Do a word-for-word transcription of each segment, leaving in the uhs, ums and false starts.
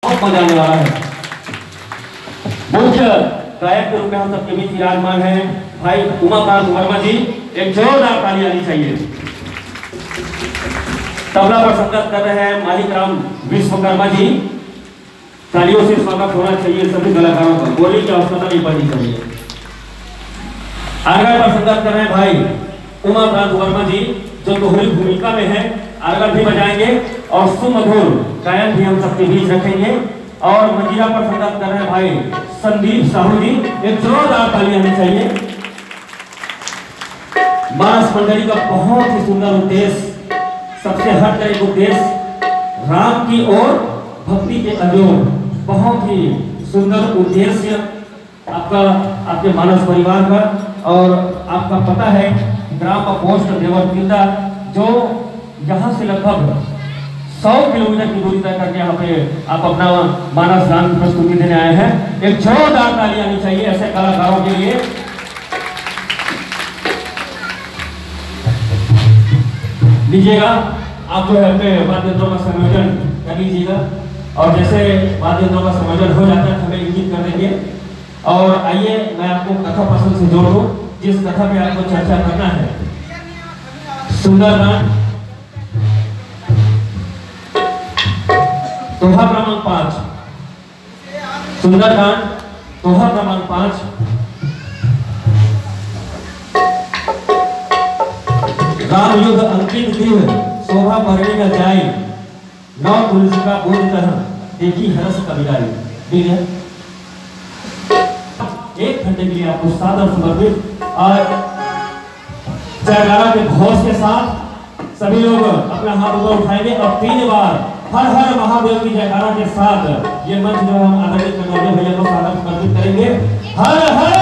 बहुत मजा आने वाला है। मुख्य गायक के रूप में हम सबके बीच विराजमान है भाई उमाकांत वर्मा जी। एक जोरदार ताली आनी चाहिए। तबला पर संगत कर रहे हैं मानिक राम विश्वकर्मा जी। तालियों से स्वागत होना चाहिए सभी कलाकारों का। बोली की आवश्यकता नहीं पड़नी चाहिए। आर्गन पर संगत कर रहे हैं भाई उमाकांत वर्मा जी, जो दोहरी भूमिका में है, आर्गन भी बजाएंगे और सुमधुर गायन भी हम सबके बीच रखेंगे। और मंजीरा पर संगत कर रहे हैं भाई संदीप साहू जी। एक जोरदार ताली आनी चाहिए। मानस मंडली का बहुत ही सुंदर उद्देश्य, सबसे हट कर एक उद्देश्य, राम की ओर भक्ति के अजोर, बहुत ही सुंदर उद्देश्य आपका, आपके मानस परिवार का। और आपका पता है, ग्राम का पोस्ट देवर किल्ला, जो यहाँ से लगभग सौ किलोमीटर की दूरी तय करके यहाँ पे आप अपना मानस गान प्रस्तुति देने आए हैं। एक जोरदार ताली आनी चाहिए ऐसे कलाकारों के लिए। लीजिएगा, आप जो है अपने वाद्य यंत्रों का संयोजन कर लीजिएगा, और जैसे वाद्य यंत्रों का संयोजन हो जाता है, हमें इंगित कर देंगे। और आइए, मैं आपको कथा प्रसंग से जोड़ दूं, जिस कथा पे आपको चर्चा करना है। सुंदरकांड, दोहा क्रमांक पाँच। सुंदरकांड, दोहा क्रमांक पाँच। राम युद्ध अंकित गृह, शोभा परणी न जाय। नव तुलसी का बोध कह, देखि हरष कबीराय। ठीक है, एक घंटे के लिए आपको सादर समर्पित। और जयकारा के घोष के साथ सभी लोग अपना हाथ ऊपर उठाएंगे और तीन बार हर हर महादेव की जयकारा के साथ ये मंच जो है हम आदरणीय कटोरिया भैया को सादर समर्पित करेंगे। हर हर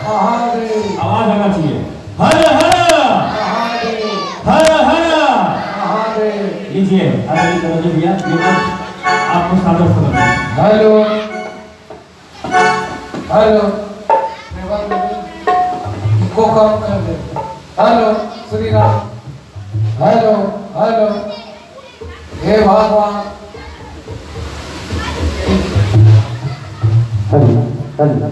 महादेव। आवाज आना चाहिए। हर हर महादेव। हर हर महादेव। लीजिए आदरणीय कटोरिया भैया, ये मंच आपको सादर समर्पित। हेलो। हेलो। को काम कर दे। Hello, Shri Ram. Hello, hello. हे भगवान। Hello, hello.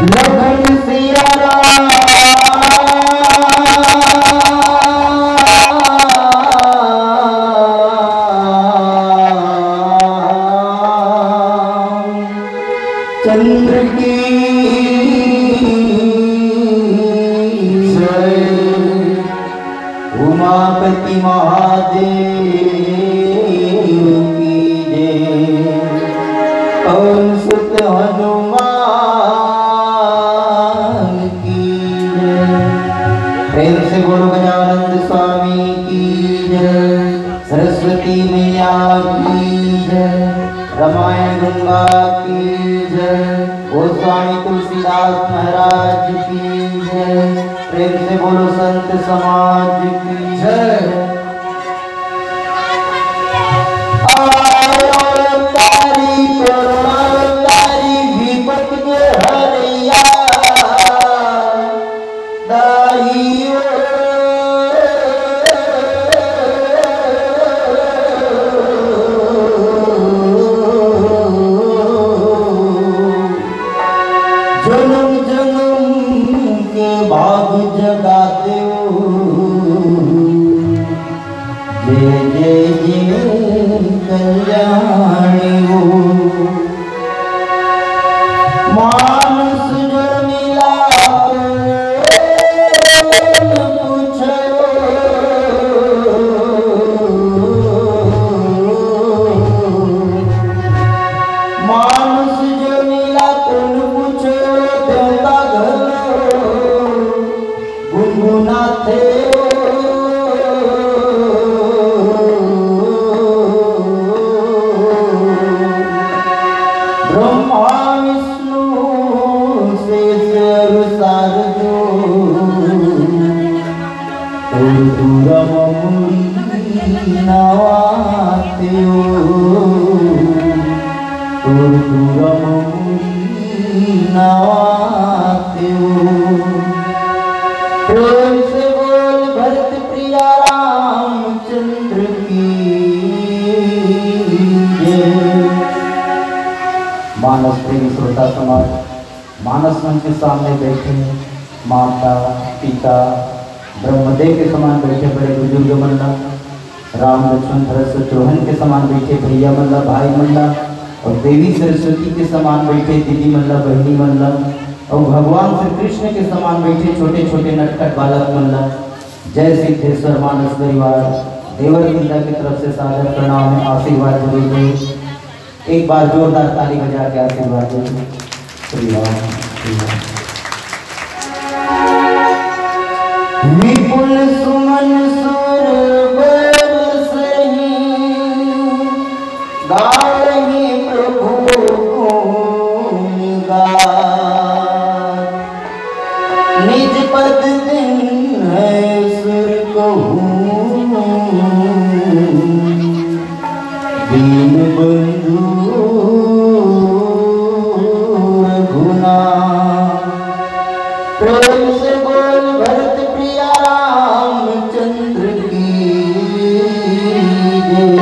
लखन सिया राम। चंद्र की जय, उमापति महादेव की जय, पवन सुत हनुमान की जय। प्रेम से बोलो गजानंद स्वामी की जय। सरस्वती मैया की जय, रामायण गंगा की जय, गोस्वामी तुलसीदास महाराज की जय। प्रेम से बोलो संत समाज की जय। अवतारी करुणावतारी विपत के हरैया। दाई ओ। जनम जनम के भाग जगाते हो। जय जय जिन कल्याणी हो। मानुष जो मिला तो पूछो, मानुष जो मिला तो पूछो, देवता घलो गुनगुनाथे। ब्रह्मा विष्णु शेष अरु सारजू, तोर दूरा म मुड़ी नवाथे ओ, तोर दूरा म मुड़ी नवाथे ओ। प्रेम से बोल भरत प्रिया रामचंद्र की जय। मानस प्रेमी श्रोता समाज, मानस मंच के सामने बैठे माता, पिता, ब्रह्मदेव के समान बैठे बड़े बुजुर्ग मन ला, राम लक्ष्मण भरत शत्रुघ्न के समान बैठे भैया मन ला, भाई मन ला, और देवी सरस्वती के समान बैठे दीदी मन ला, बहिनी मन ला, और भगवान श्री कृष्ण के समान बैठे छोटे छोटे नटखट बालक मन ला, जय सिद्धेश्वर मानस परिवार देवर बिंदा की तरफ से सादर प्रणाम है। आशीर्वाद जरूर दें, एक बार जोरदार ताली बजा के आशीर्वाद दें। श्री राम, श्री राम। विपुल सुमन सुर बरसहि, गावहि प्रभु गुण गाथ। निज पद दिन है सुर कहूँ, दीन बंधु रघुनाथ। प्रेम से बोल भरत प्रिया रामचंद्र की जय।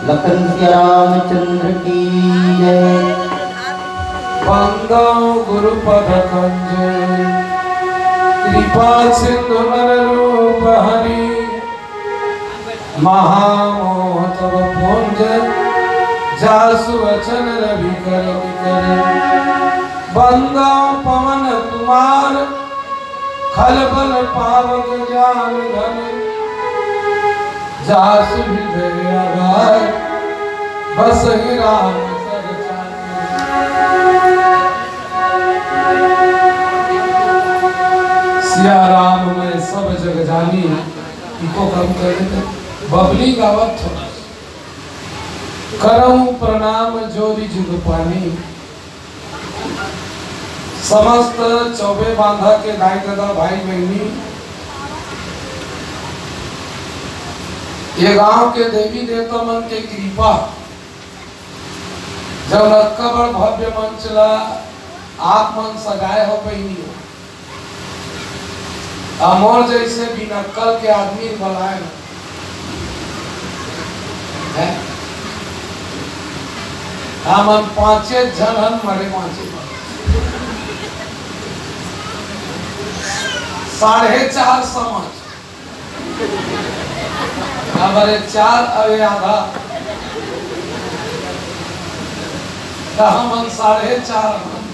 लखन सिया रामचंद्र की जय। वंदो गुरु पद कंज, कृपा सिंधु नर रूप हरि। महामोह तव पुंज, जासु वचन रवि कर कर। वंदो पवन कुमार, खलबल पावक ज्ञान घन। जासु हृदय आगार, बसहि राम सर चारी। सिया राम मैं सब जग जानी, इको कम कर देते। बबली गावत थोड़ा। करहूँ प्रणाम जोरी जुग पानी। समस्त चौबे बांधा के दाई ददा, भाई बहिनी, ये गांव के देवी देवता मन के कृपा, जब अतका बड़ भव्य मंच ला आप मन सजाए हो बहिनी हो, आ मोर जैसे बिनक्कल के आदमी बलाए न। हैं? हमन पांचे झन हन, मरे पांचे झन। साढ़े चार समझ। हमरे चार अवे आधा। त हमन साढ़े चार हन।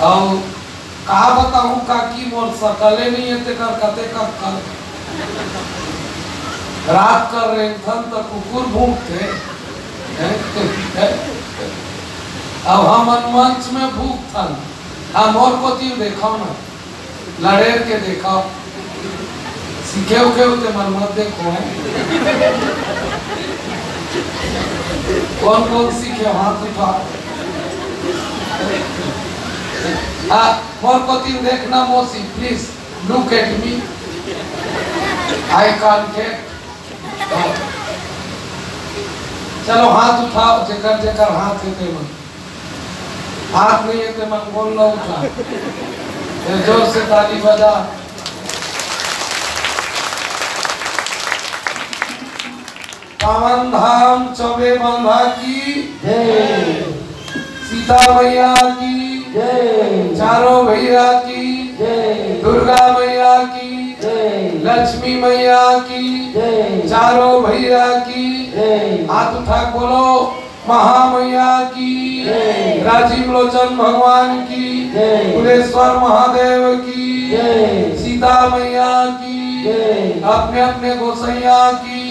अउ का बताहूँ काकी, मोर सकले नइ हे, तेकर कतेक अक्कल। रात कर रेंगथन त कुकुर भूंकथे। हैं? अब हमन मंच में भूंकथन। हाँ, मोर कोति देखव ना, लड़ेर के देखव। सीखे उखे हो ते मन मत देखो, हैं? कौन कौन सीखे, हाथ उठा। हाँ, मोर कोति देखना मौसी, please look at me, eye contact। हाँ। चलो, हाथ उठाओ, जेकर जेकर हाथ हे ते मन। हाथ नहीं हे ते मन गोल ला उठा। फिर जोर से ताली बजा। पावन धाम चौबे बांधा की जय। सीता मैया की जय। चारों भैया की जय। दुर्गा मैया की जय। लक्ष्मी मैया की जय। चारों भैया की जय। हाथ उठा के बोलो, महामैया की जय। राजीव लोचन भगवान की जय। कुलेश्वर महादेव की जय। सीता मैया की जय। अपने अपने गोसैया की।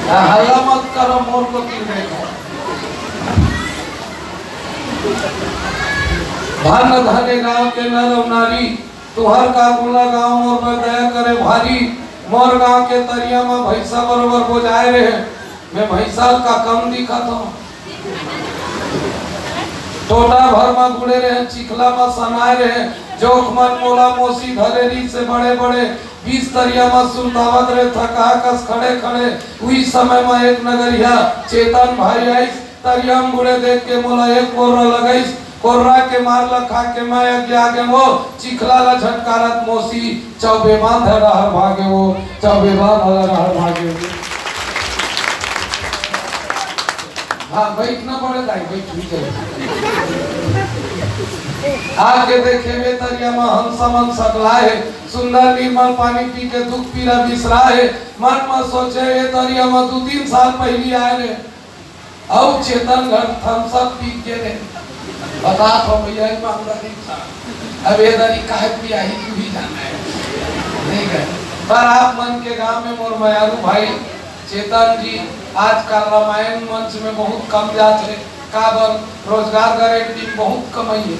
हाँ, हल्ला मत करो, मोर कोति देखो। धन धन गांव के नर अउ नारी, तुहर का गुण गांव मोर में दया करे भारी। मोर गांव के तरिया में भैंसा बरोबर बोजाए रहे, मैं भैंसा का कम दिखत हूँ। टोटा भर में गुड़े रहे, चिखला में सनाए रहे, जोख मन मोला मोसी धरे री से बड़े बड़े बीस तरिया में सुलतावत रहे, थका कस खड़े खड़े। उही समय में एक नगरिया चेतन भाई आइस, तरिया में गुड़े देख के मोला एक कोर्रा लगाइस। कोर्रा के मार ल खा के मैं अज्ञा गे वो, चिखला ल झटकारत मोसी चौबे बांध रहर भागे वो, चौबे बांध रहर भागे वो। हाँ, बैठना पड़े दाई, बैठ भी जाए। आके देखे वे तरिया में हंसा मन सकला हे, सुंदर निर्मल पानी पी के दुख पीरा बिसरा हे। मन में सोचे, ये तरिया में दू तीन साल पहली आए रे, अउ चेतन घर थम्स अप पी के रे। बता तो भैया, ईमानदारी था। अब ये दारी काहे पियाही, तू ही जाना है। नहीं गए। पर आप मन के गांव में मोर मयारू भाई चेतन जी आजकल रामायण मंच में बहुत कम जात हे, काबर रोजगार गारंटी में बहुत कमाई हे।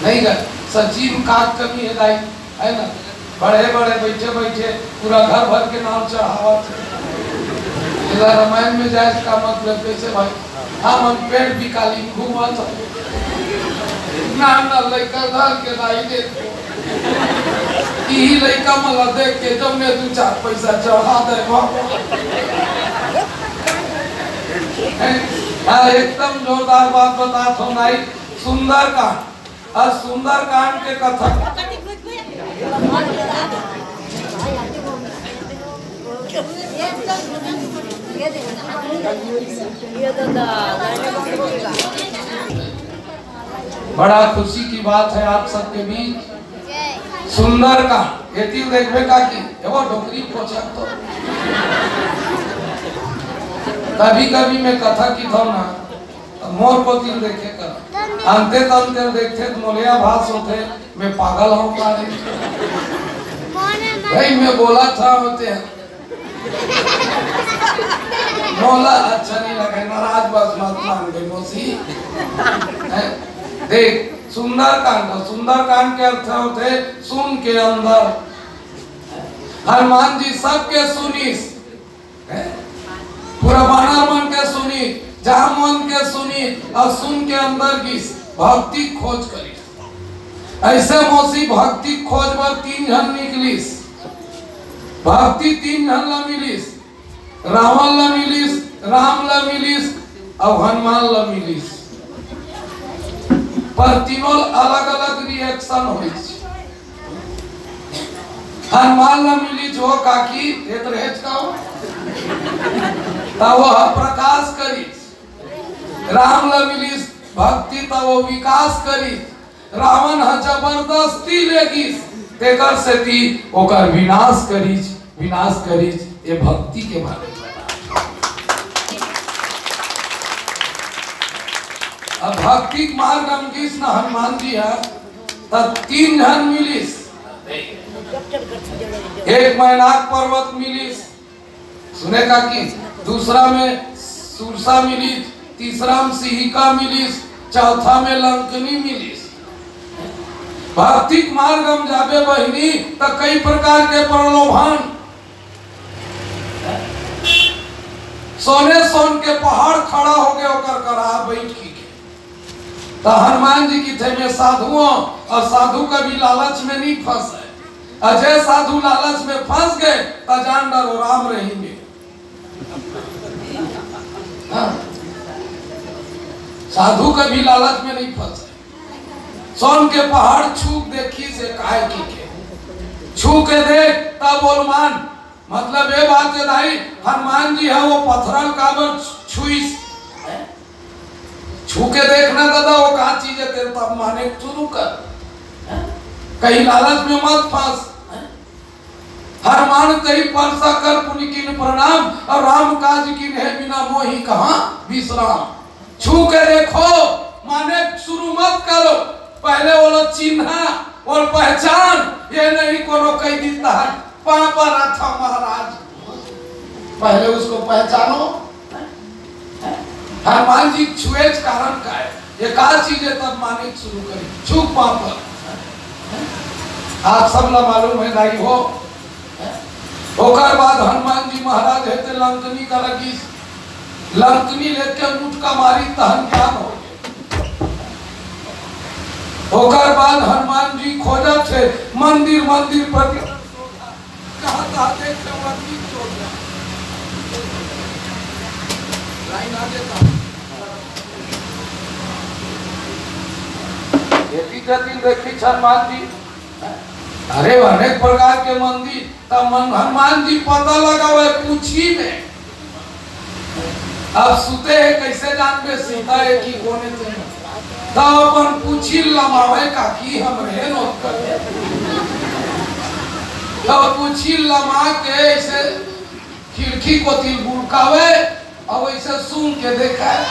नहीं गए, सचिव का कमी हे दाई, है ना? बड़े बड़े बैठे बैठे पूरा घर भर के नाम चढ़ावत हे। एला रामायण में जाए का मतलब कैसे भाई? हम हम पेट बिकाली घूमत हन। ना, ना, लइका धर के दाई दे। इही लइका मन ला देख के जब मैं दू चार पैसा चढ़ा दे बाबा। हैं? एकदम जोरदार बात बतात हंव दाई। सुंदरकांड, अउ सुंदरकांड के कथा बड़ा खुशी की बात है आप सबके बीच। सुंदरकांड, एती देखबे का कि एगो डोकरी पोछक तो। कभी कभी मैं कथा किथंव ना, त मोर कोती देखे कर, अंते तंते देखथे त मोले आभास होथे, मैं पागल हंव का रे? भाई, मैं बोलत हंव ते मोला अच्छा नहीं लगे, नाराज बस मत मान बे मौसी। हैं? देख, सुंदरकांड, सुंदरकांड के अर्थ होथे सुन के अंदर। हनुमान जी सबके सुनिस, हैं? पूरा बानर मन के सुनिस, जामवंत के सुनिस, अउ सुन के अंदर गिस, भक्ति खोज करिस। अइसे मौसी भक्ति खोज बर तीन झन निकलिस। भक्ति तीन झन ला मिलिस, रावण ला मिलिस, राम ला मिलिस, अउ हनुमान ला मिलिस। पर तीनों अलग-अलग reaction होइस। हनुमान ला मिलिस, "ओ काकी, एत रहेच का हो?" त वो ह प्रकाश करिस। राम ला मिलिस भक्ति, त वो विकास करिस। रावण ह जबरदस्ती ले गिस, तेकर सेती ओकर विनाश करिस, विनाश करिस। ये भक्ति के बारे में बता। अब भक्ति के मार्ग म गिस न हनुमान जी ह, त तीन झन मिलिस। एक मैनाक पर्वत मिलिस, सुने का कि दूसरा में सुरसा मिलिस, तीसरा में सिहिका मिलिस, चौथा में लंकनी मिलिस। भक्ति के मार्ग म जाबे बहिनी, त कई प्रकार के प्रलोभन। सोने सोन के पहाड़ खड़ा हो गए ओकर करा बैठ के। त हनुमान जी किथे, मैं साधु हंव, अउ साधु कभी लालच में नहीं फंसे। अउ जे साधु लालच में फंस गए, त जान डर वो राम रहिगे। हाँ। साधु कभी लालच में नहीं फंसे। सोन के पहाड़ छू के देखिस, काय कहिके। छू के देख, तब बोल मान। मतलब ये बात है दाई, हनुमान जी ह वो पथरा ल काबर छुइस? हैं? छू के देखना दादा, वो का चीज है, तेरे तब माने शुरू कर। हैं? कहीं लालच में मत फंस। हैं? हनुमान तही परसा कर पुनि कीन्ह प्रणाम, अउ राम काज कीन्हे बिना मोहि कहाँ विश्राम। छू के देखो, माने शुरू मत करो, पहले वो लोग चिन्हा और पहचान, ये नहीं कोनो कह दी तहन पापा रथा महाराज, पहले उसको पहचानो। हनुमान जी छुए के कारण का है, ये का चीज है, तब माने शुरू करी, छू पापा। आप सब ला मालूम है दाई हो। ओकर बाद हनुमान जी महाराज है ते लंकनी का लगी, लंकनी लेके मुटका मारी तहन ज्ञान हो गए। ओकर बाद हनुमान जी खोजत है मंदिर मंदिर प्रति कहाँ कहाँ देख के वो आदमी चोर है। लाइन आ देता। एती जतिन देखी हनुमान जी। अरे, अनेक प्रकार के मंदिर, त मन हनुमान जी पता लगावे पूछी में। अब सुते है, कैसे जानबे सीता है कि कोने ते? तब अपन पूछी लमावे काकी हमरे नोकर। तब पूछी लमा के ऐसे खिड़की कोती बुड़कावे, अउ ऐसे सुन के देखे।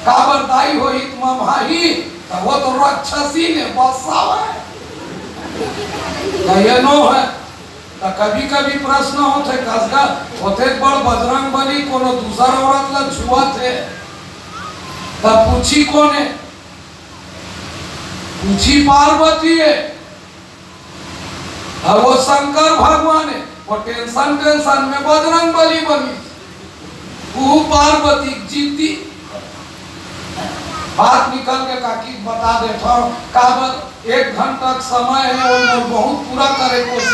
काबर दाई होही त ममहाही, त वो तो राक्षसी ने बसावे। त ये नो है। त कभी-कभी प्रश्न होथे, कसगा होथे बड़ बजरंग बली कोनो दूसर औरत ला छुआथे, त पूछी कोने? पूछी पार्वती है, अउ वो शंकर भगवान है, वो tension tension में बजरंग बली बनी। वो पार्वती जीती। बात निकल के काकी बता देथव, काबर एक घंटा के समय है, वो मोर बहुत पूरा करे कोशिश